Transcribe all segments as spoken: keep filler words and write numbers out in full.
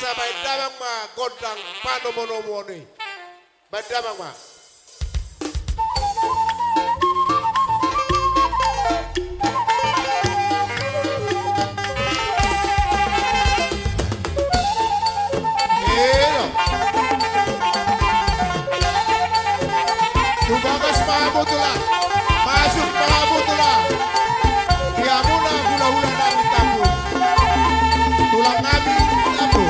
Asa baen damang ma gondang panomunomuon i. Baen damang ma. Elo. Tu bagas ma hamu tulang. Masuk ma hamu tulang. Di hamuna hulahula nami Tambun. Tulang nami Tambun.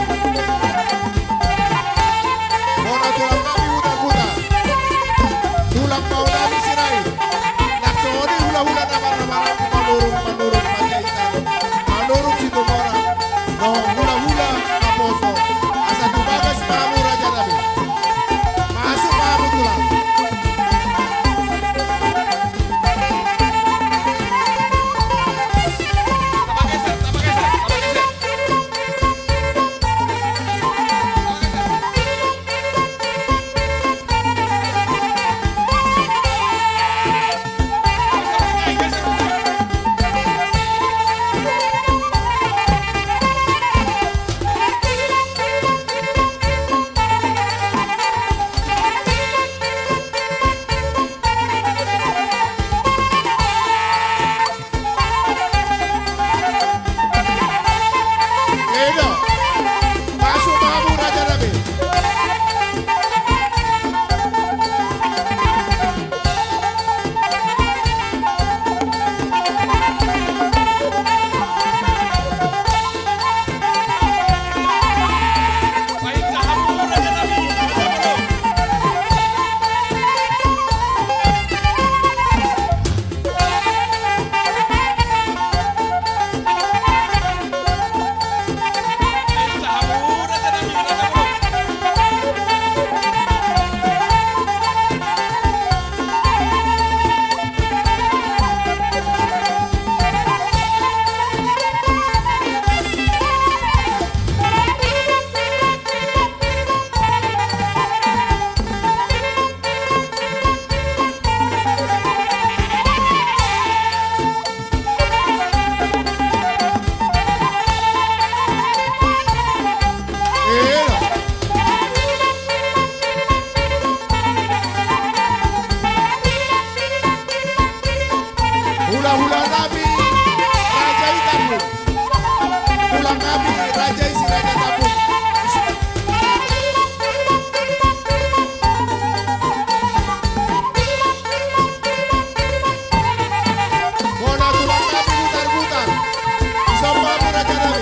Bona tulang nami Hutahuta. Tulang pahonami Sirait. Nang songon i hulahula na marhahamaranggi Manurung, Manurung Panjaitan, Manurung Situmorang, dohot hulahula naposo. Asa tu bagas ma hamu raja nami. Masuk ma hamu tulang. Elo. Masuk ma hamu raja nami. Hulahula nami raja i Tambun. Tulang nami raja i Sirait Tambun. Bona tulang nami Butarbutar. Dison ma hamu raja nami.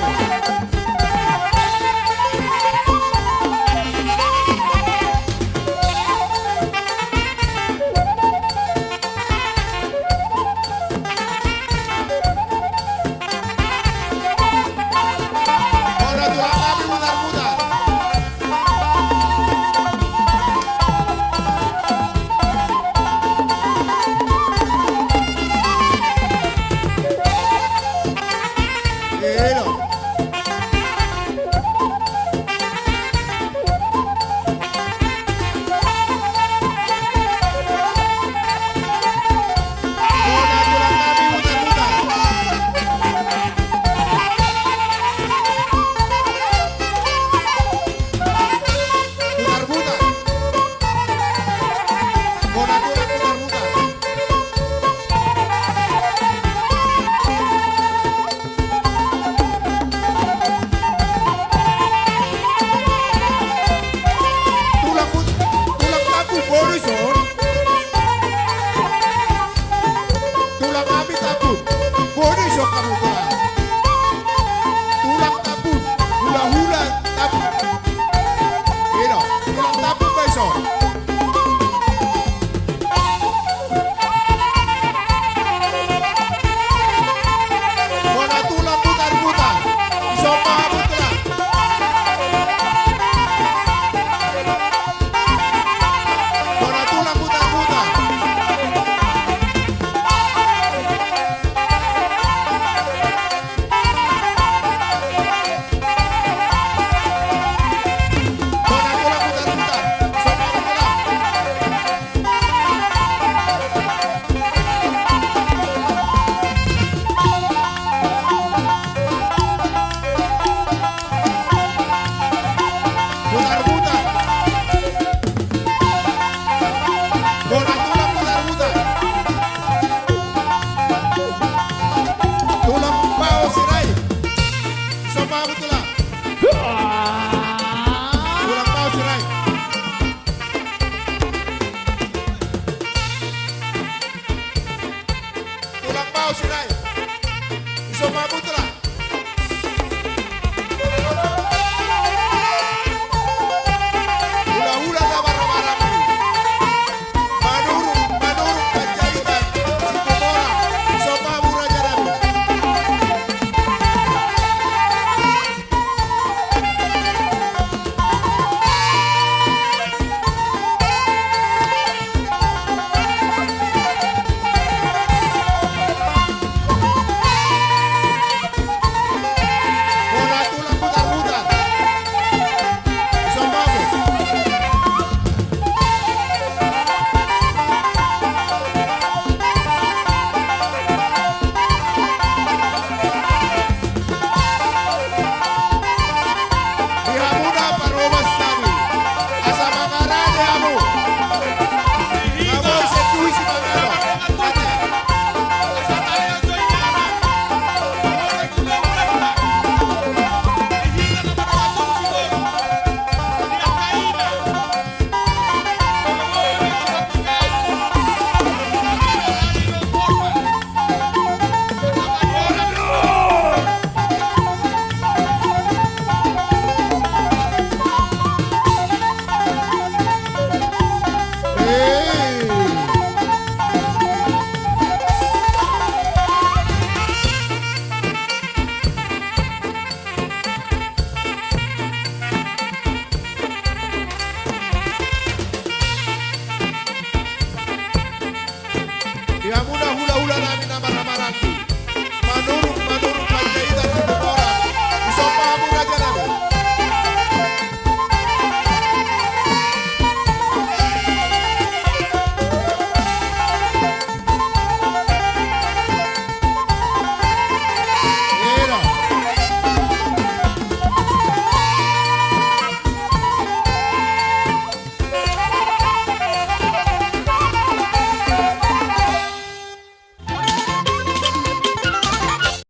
Hamuna hulahula nami na marhahamaranggi.